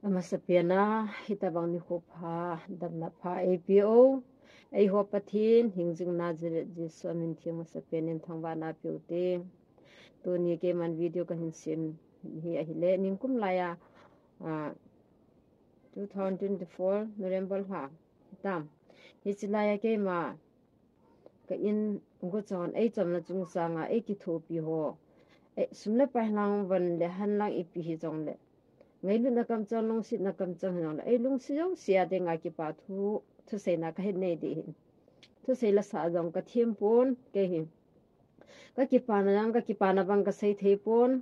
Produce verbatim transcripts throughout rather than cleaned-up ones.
Amasapen a, hitabang nikho pha, damna pha eipeh u. Eiho Pathen, hingjing Nazareth Jesu amin theng masapen in thangvahna peh u te. Tuni keiman video kahin sem hi ahile, ningkum laiya, ah, two thousand twenty-four November lha, hitam. Hiche laiya keima, ka in guchon, eichomna chungchanga, eikithopi ho. Ei, sum le pai lang, von le han lang ipi hijongle, ngailutna kamchang, lungsetna kamchang hijongle, eilungset jousea dinga kipa thu, thuseina kahin nei ding ahin. Thusei la sa jong kathem pon, kei hi. Kakipana jong, kakipana bang kasei thei pon.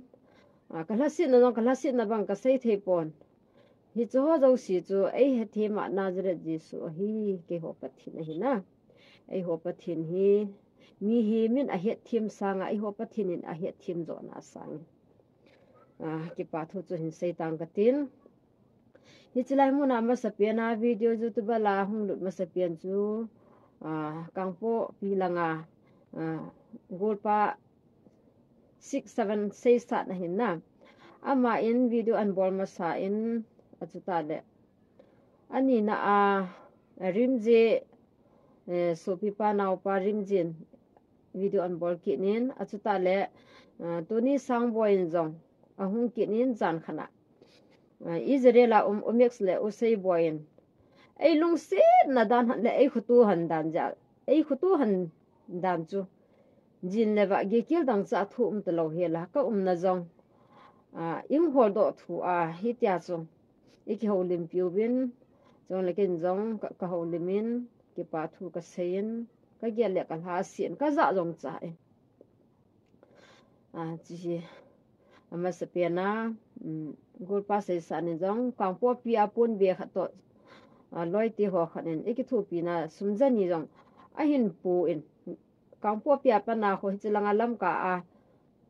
Ah, kalhasetna jong, kalhasetna bang kasei thei pon. Hicheho jouse chu eihethem a Nazareth Jesu ahi, keiho Pathen ahi na. Eiho Pathen hi, mihem in ahetthem sanga, eiho Pathen in ahetthem joh na sangin, ah, kipa thu chu hin sei tang katin. Hiche lai muna masapen a video YouTube a la hung lut masapen chu, ah, Kangpokpi langa, ah, golpa six seven seisatna ahin na. Aman video ahin bol masa in, achutah le, anina a, Rimje, eh, sopipa naopa Rimje in video ahin bol kit in, achutah le, ah, tuni Sangboi in jong ahung kit in jan khat a, ah, Israel a um, u Max le u Seiboi in, eilungsetna dan le eikhoto han dan jeh, eikhoto han dan chu, jin le vah gilkel dangchah thu um talou hel a, ka umna jong, ah, eihol doh thu a, hitia chu ikihoulimpi uvin, chule ken jong ka, kahoulim in, kipa thu kasei in, kagel le kalhaset in, kajah jong chah in. Ah, hiche hi amasapen a, um, golpa seisatnin jong, Kangpokpi a ponbe khat toh, ah, loite ho khat in, eikithopina sum jani jong ahin pu in, Kangpokpi a pat a ho hiche langa Lamka a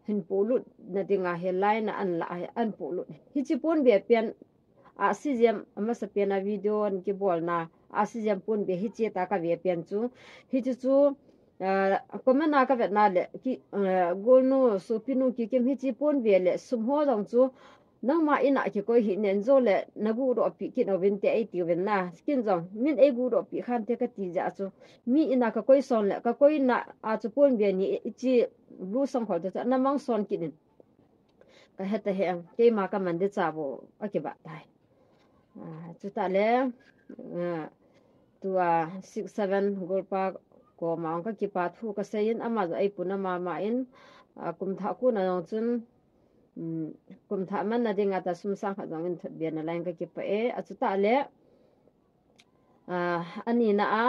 hin polut na dinga hi line a ahin la, ahin polut. Hiche ponbe pen a, C J M amasapen a video ahin kibolna a, C J M ponbe hiche ta kave pen chu. Hiche chu, ah, comment a kavetna le, ki, ah, golnu, sopinu Kikim, hiche ponbe le sum ho jong chu, nangma in a kikoi hih in, jongle naguhdoh peh kit uvin te eiti uvin na. Ken jong, min eigu doh peh khante kati jeh chu, mi in a kakoi son le, kakoi na a chu ponbe ni, hiche blue sangkhol te chu ana mang son kit in, kahe tahih, keima kaman ding cha bou akibah tai. Ah, chutah le, ah, tua six seven golpa koma jong kakipa thu kasei in, ama jong eipuna mama in, ah, kum thah kon a jong chun, um, kum thah manna dinga ta sum sang khat jong eithot be nalai in kakipah e. Achutah le, ah, anina a,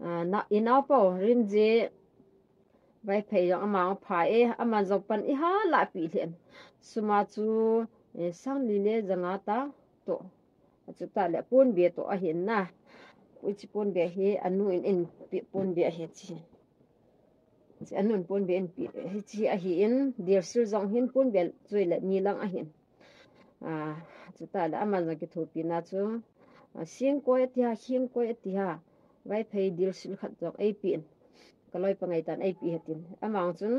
ah, na, inaopa u Rimje Vaiphei jong ama jong apha e, aman jong pan eiha lah peh lheh in. Sum a chu, eh, sang li le ja nga ta toh. Achutah le ponbe toh ahin na. Hiche ponbe hi anu in eipeh ponbe ahi hiche. Hiche anun ponbe eipeh, hiche ahin, dilsil jong hin ponbe choi le ni lang ahin. Ah, chutah le aman jong kithopina chu, ah, singkoi ati ham, khingkoi ati ham, Vaiphei dilsil khat jong eipeh in, kaloipa ngaitan eipeh e tin. Ama jong chun,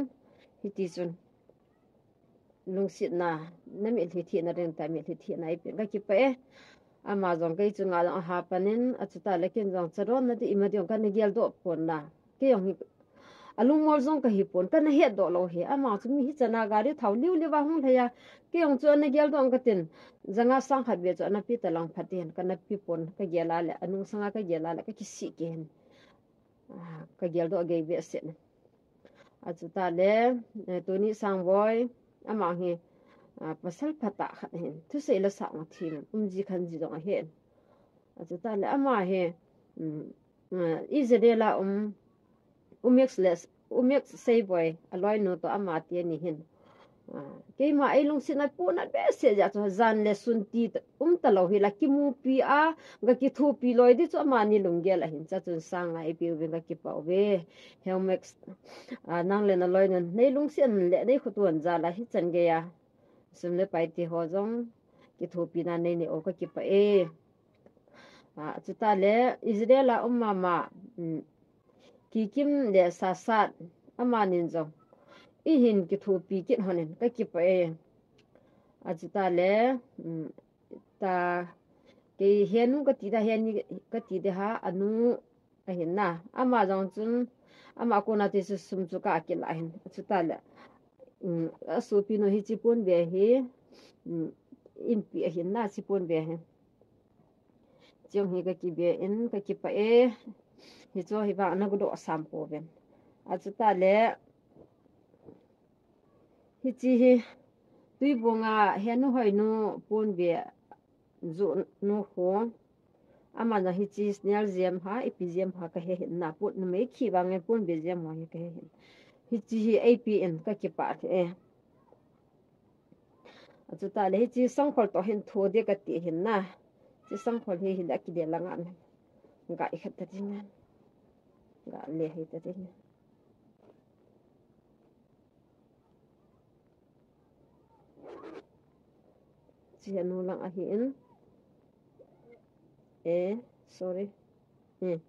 hiti chun, lungsetna, namitlhi thina ding ta, mitlhi thina eipeh in kakipah e. Ama jong kei chunga jong aha pan in, achutah le ken jong chadonna ding ima ding jong kana geldoh pon na. Kei jong hi alungmol jong kahi pon, kana hetdoh lou hi. Ama chu mi hichan a gari thao liu liu va hung lhai a, kei jong chu ana geldoh ing katin, ja nga sang khat beh chu ana pe talang phat ding, kana pe pon, kagel a le, anung sanga kagel a le, kakisih kei in. Ah, kageldoh gei behseh in. Achutah le, eh, tuni Sangboi, ama hi, ah, pasal phatah khat ahin, thusei la sa jong athem in, umji khanji jong ahin. Achutah le ama hi, um, ah, Israel a um, u Max le, u Max Seiboi, aloinu toh ama teni hin. Ah, keima eilungsetna puna behseh jeh chu, jan le sun ti um talou hi la kimupi a, gakithopi loi ding chu amani lunggel ahin, chuchun sanga eipeh uvin kakipah uve. He u Max, ah, nang le naloinun, neilungset le neikhoto jal a hichan geiya sum le pai te ho jong kithopina neinei u kakipah e. Ah, chutah le Israel a um mama, um, Kikim le Sasat, amanin jong eihin kithopi kit lhonin kakipah e. Achutah le, um, ta, kei henu kati da, heni kati da ha, anu ahin na. Ama jong chun, ama kona ti chu sum chu ka kila hin. Chutale, um, asopi nu hiche ponbe hi, um, inpi ahin na, hiche ponbe hi. Chujong hi ka kibe in, ka kipah e. Hichu hi vang na gudo sam pouvin. Achutale, hiche hi, Tuibong a henu hoinu ponbe joh nu ho. Ama na hiche snail jem ha, ipi jem ha ka he hin na, pon numei khi vang e ponbe jem ha hi ka he hin. Hiche hi eipi in ka kipah e. Achutale hiche sangkhol toh hin tho de kati hin na. Hiche sangkhol hi hile kile langa na. Ga i khat ta ding na. Ga le hi ta ding na. Hiche anu lang ahi in. Eh, sorry. Hmm.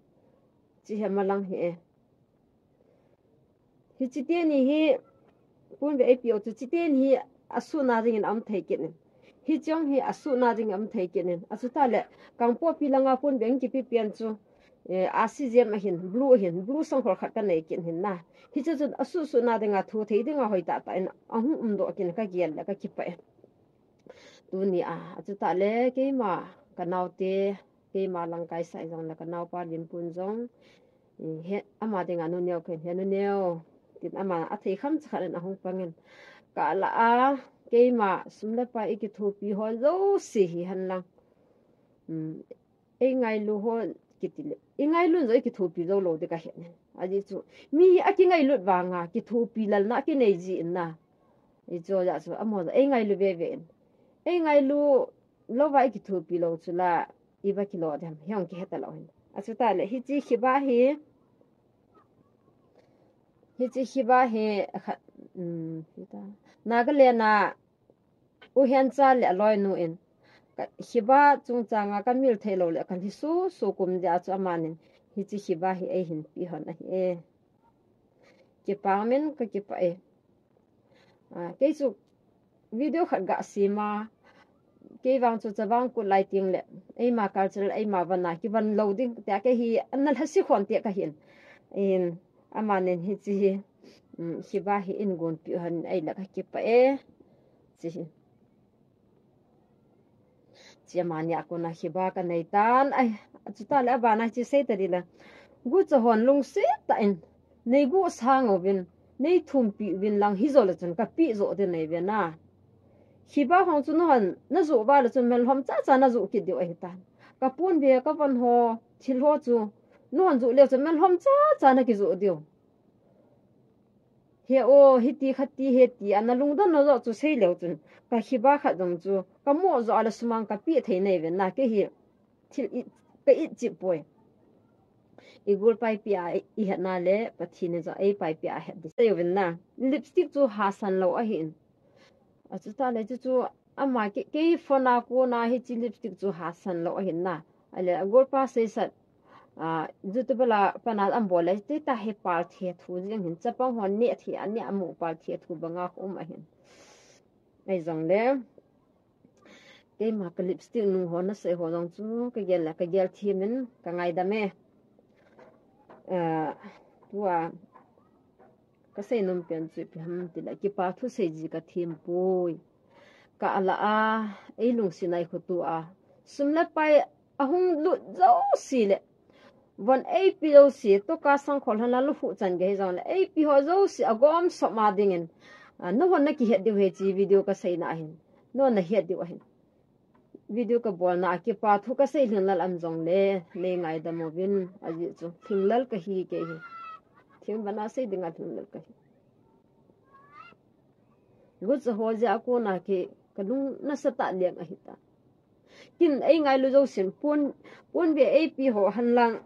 Hiche ama lang hi e. Hiche teni hi, ponbe eipi u chu, hiche teni hi asuhna dingin aum thei kit in. Hiche jong hi asuhna dingin aum thei kit in. Achutale, Kangpokpi langa ponbe kipe pen chu, eh, asi jem ahin, blue ahin, blue sangkhol khat ka nei kit hin na. Hiche chun asuh suhna dinga tho thei dinga hoi tah tah in ahung umdoh kit in ka gel le ka kipah e. Tuni a, achutale keima ka naote, keima langkai sai jong le ka naopa Limpun jong, eh, he, ama dinga nu neo khen, he nu neo, tin ama athei kham cha khat in ahung pang in. Ka la a, keima sum le pai i kithopi ho jouse hi hen lang. Um, ei ngailu ho kiti le. I ngailu jong i kithopi jou lou ding ka he. Ajeh chu, mi hi akingailut vanga, kithopi lalna akinei ji in na. Hichu ja chu, amaho jong ei ngailu veve in. Ei ngailu louva i kithopi lou chu la, i va kilo dem, hiong kihe ta lou hin. Achutale, hiche khiba hi, hiche khiba hi, kha, um, hita. Nagaland a, U Hencha le aloinu in, ka, khiba chungchanga ka mil thei lou le, ka lhi susu kum dia chu amanin, hiche khiba hi eihin pe hon ahi e. Kipah min ka kipah e. Ah, kei chu video khat ga sem a, kei vang chu chavang kut lai teng le, eima cultural, eima van a, kivan lou ding, tia kei hi, ana lhase khon tia ka hin. In, amanin hiche hi, um, khiba hi in gonpi hon, ei la ka kipah e. Hiche hi. Hiche amani a kona khiba ka nei tan. Ai, achutale abana hiche sei ta ding le. Gucha hon lungset tah in, nei guh sang uvin, nei thumpi uvin lang hi jo le chun ka pe jo ding nei ve na. Khiba hong chu nuhon, na joh uva le chun melhom cha cha na joh kit diu ahi tan. Ka ponbe, ka von ho, thil ho chu, nuhon joh leu chun melhom cha cha na kijoh diu. He o, hiti khati, heti, ana lungdon na jo chu sei leu chun. Ka khiba khat jong chu, ka mo jo a le sumang ka pe thei nei ve na, kei hi thil i, ka it chip poi. I gol paipi a i het na le, Pathen in jong ei paipi a het ding. Sei uvin na, lipstick chu hasan lou ahi in. Achutale chu chu, ama kei, kei phone a kona hiche lipstick chu hasan lou ahin na. Ale, a golpa seisat, ah, YouTube la pana an bol le, te ta he pal the thu jing hin, chapang hon ne the, a ne amu pal the thu banga um ahin. Ei jong le, keima ka lipstick nung ho na sei ho jong chu, ka gel le, ka gel thimin, ka ngaidam e. Ah, tua, ka seinom pen chu ipi ham tile, kipa thusei ji ka them poi. Ka ala a, ei lungset nai khutu a, sum le pai ahung lut jouse le, von eipi jouse, toka sangkhol hana lu hu chan ge hi jong le, eipi ho jouse agom sop ma dingin, a, nahon na kihet diu he chi video ka seina ahin, nahon na het diu ahin. Video ka bolna a kipa thu ka sei lhinglel am jong le, nei ngaidam uvin, ajeh chu lhinglel ka hi kei hi. Thim bana sei dinga lhinglel ka hi. Gucha ho jeh a kona kei ka lung nasatah leng ahi ta. Kin ei ngailu jousen pon, ponbe eipi ho hen lang,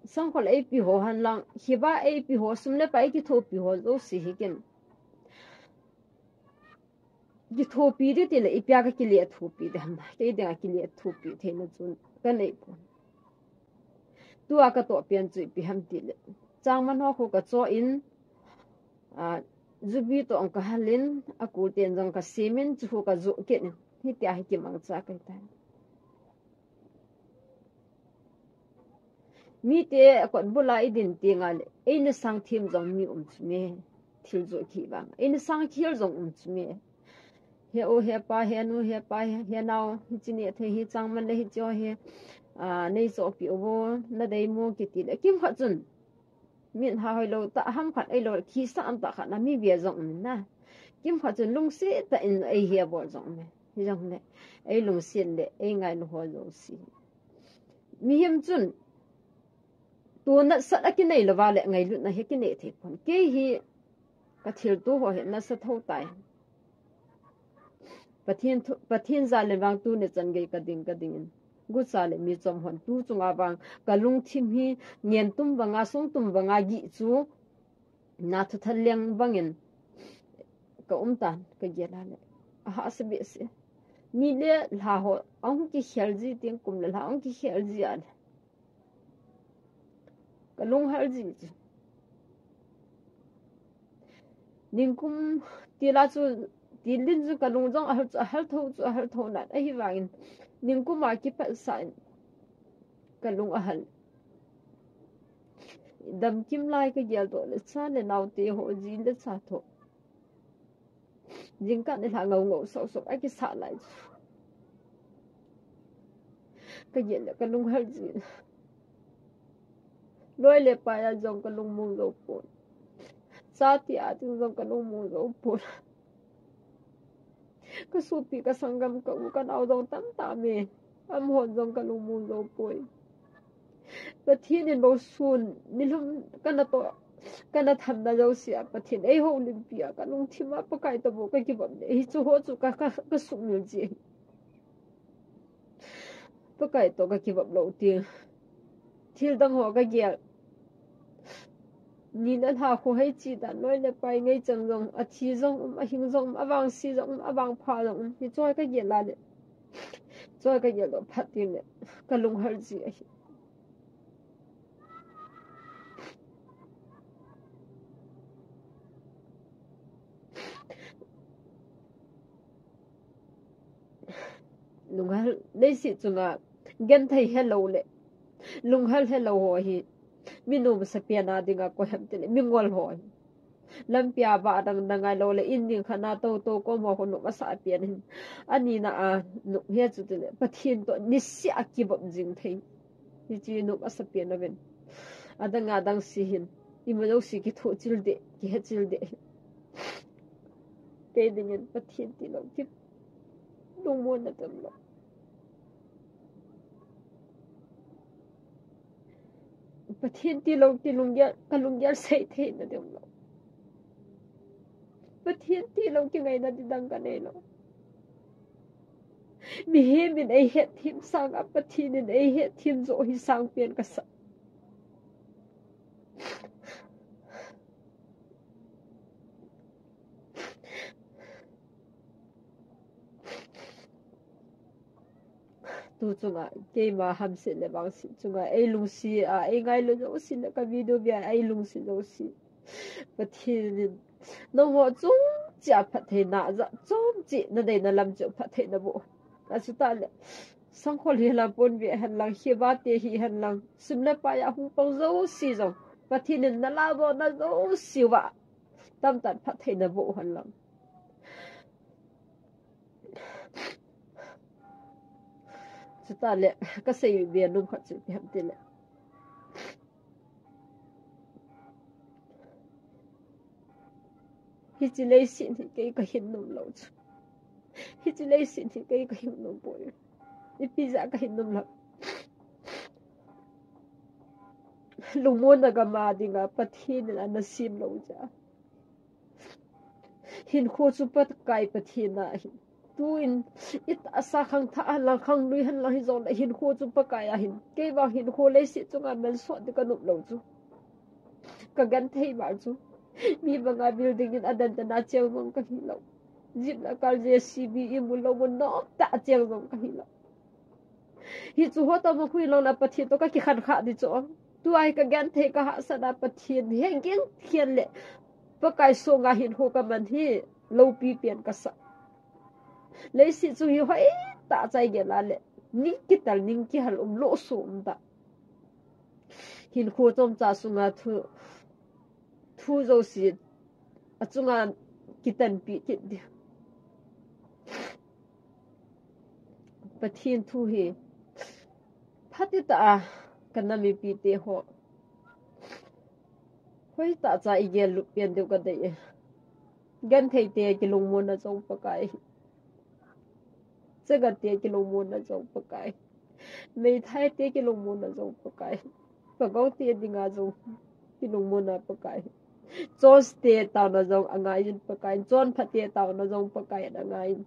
sangkhol eipi ho hen lang, khiba eipi ho, sum le pai kithopi ho jouse hi kin kithopi ding tile, ipi a ka kile thopi ding ham, kei dinga kile thopi theina chu ka nei pon. Tua ka toh pen chu ipi ham tile, changman ho khu ka cho in, a, jubi toh ka hal in, a kul ten jong ka sem in, chu khu ka joh kit in, hitia hi kimangcha ka hi tai. Mite kot bula i din teng a le, eina sang them jong mi um chu me. Thil joh ki vang. Eina sang khel jong um chu me. He u, he pa, he nu, he pa, he, he nao, hichi neh thei, hi chang man le hichi o hi, a, nei chohpeh u vo, na dei mo kiti le. Kimkhat chun, min ha hoi lou ta, ham khat ei lou, khi sa am ta khat na mi bia jong um na. Kimkhat chun lungset tah in ei he bol jong um e. Hijong le, ei lungset le, ei ngailu ho jouse. Mihem chun, tu nasat a kinei louva le ngailutna hi kinei thei pon. Kei hi ka thilto ho hi nasa tho tai. Pathen thu, Pathen jal in vang tuni chan gei ka ding, ka ding in. Gucha le mi chom hon tu chunga vang ka lungthim hi ngen tum vanga, sung tum vanga gih chu na thu thaleng vangin ka um tan, ka gel a le. A hahsa behseh. Ni le lha ho, ahung kikhel ji teng, kum le lha ahung kikhel ji a le. Ka lunghal ji chu. Ningkum tila chu, tilin chu ka lung jong ahal chu, ahal tho chu, ahal tho nan. Ahivangin, ningkum a kipat sa in ka lung ahal. Damkim lai ka gel toh le cha le naote ho, ji le cha toh. Jingkah nilhah ngou ngou sou sou a kisah lai chu. Ka gel le ka lunghal ji. Loi le pai a jong ka lungmong jou pon. Chate a ding jong ka lungmong jou pon. Ka sopi, ka sanggam, ka u, ka nao jong tamtah me. Amahon jong ka lungmong jou poi. Pathen in bou sun, nilhum ka natoh, ka nathamna jouse a Pathen ei houlimpi a ka lungthim a Pakai toh bou ka kibang le. Hichu ho chu ka, ka, ka sumil ji. Pakai toh ka kibang lou ti. Thil dang ho ka gel. Ni le lha kho hei chi dan, loi le pai ngei chang jong, athi jong um, ahing jong um, avangse jong um, avangpha jong um. Hichu ka gel a le. Chu ka gel doh phat teng le. Ka lunghal ji ahi. Lunghal, leiset chunga genthei helou le lunghal helou ho hi mi nom asa pen a dinga koi ham tile, mingol ho hi. Lampi a vah dang dang ngai lou le, in ding khat na tou tou kom ho khu nom asa pen hin. Ani na a nom he chu tile, Pathen toh niseh a kibang jing thei. Hiche nom asa pen a ven. Adang adang se hin. Ima jouse kithoh chil deh, kihe chil deh. Kei dingin Pathen tilou ki lungmonna dem lou. Pathen tilou ki lunggel, ka lunggel sei theina dem lou. Pathen tilou ki ngaina di dang ka nei lou. Mihem in ei hetthem sang a Pathen in ei hetthem joh hi sang pen ka sa. Tu chunga, keima hamset le vangset chunga, ei lungset a, ei ngailu jouse le ka video vea, ei lungset jouse. Pathen in, nangho chom cheh a phattheina, ja chom cheh, na deina lam cheh a phattheina boh. Achuti le, sangkhol hi henlang, ponbeh henlang, kheba te hi henlang, sum le pai a hung pang jouse jong, Pathen in na ladohna jouse uva, tamtah in phattheina boh henlang. Chuti le, ka seibe nom khat chu ipi ham tile, hiche leiset hi kei ka hin nom lou chu. Hiche leiset hi kei ka hin nom poi. Ipi jeh a ka hin nom lou. Lungmonna gam a dinga Pathen in ana sem lou jeh a. Hinkho chu Pakai Pathen a ahin. Tuin, itahsa khangthah henlang, khanglui henlang hijongle hinkho chu Pakai a ahin. Kei vang hinkho leiset chunga mansot ding ka nom lou chu. Ka genthei val chu. Mi banga building in adan dan a cheng jong ka hilou. Jeep le car, J C B, imu lou mun nom tah a cheng jong ka hilou. Hichu ho tobang khu hilou le Pathen toh ka kikhen kha ding chu. Tua hi ka genthei ka hahsatna Pathen hi ging khen le Pakai songa hinkho ka man hi loupi pen ka sa. Leiset chu hi hoitah chai gel a le, ning kitel, ning kihal um lou sum tah. hinkho chomcha sunga thu, thu jouse achunga kitanpi kit ding. Pathen thu hi phatah a, ka nam mipite ho, hoitah cha igel lut pen diu kadei e. Gentheite kilungmonna jong Pakai, Chagate kilungmonna jong Pakai, Meitei te kilungmonna jong Pakai, Pagao te dinga jong kilungmonna Pakai, Chonse te taona jong angaiyin Pakai, Chonpha te taona jong Pakai in angaiyin,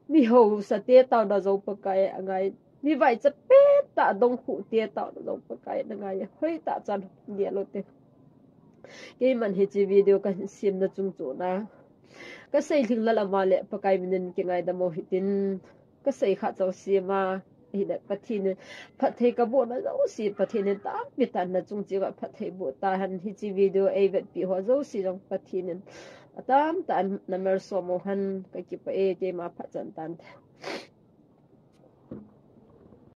mi hausa te taona jong Pakai in angaiyin, mi vaicha pettah dongkhu te taona jong Pakai in angaiyin, hoitah chan gel u te. Keiman hiche video kahin semna chungchon a kasei lhinglel ama le Pakai minin kingaidam u hitin, kasei khat jouse ma ahile Pathen in phatthei kabohna jouse Pathen in tampi tah in nachung cheh uva phatthei boh tahen, hiche video eivetpi ho jouse jong Pathen in atam tah in namalsom u hen, kakipah e, keima phatchan tante.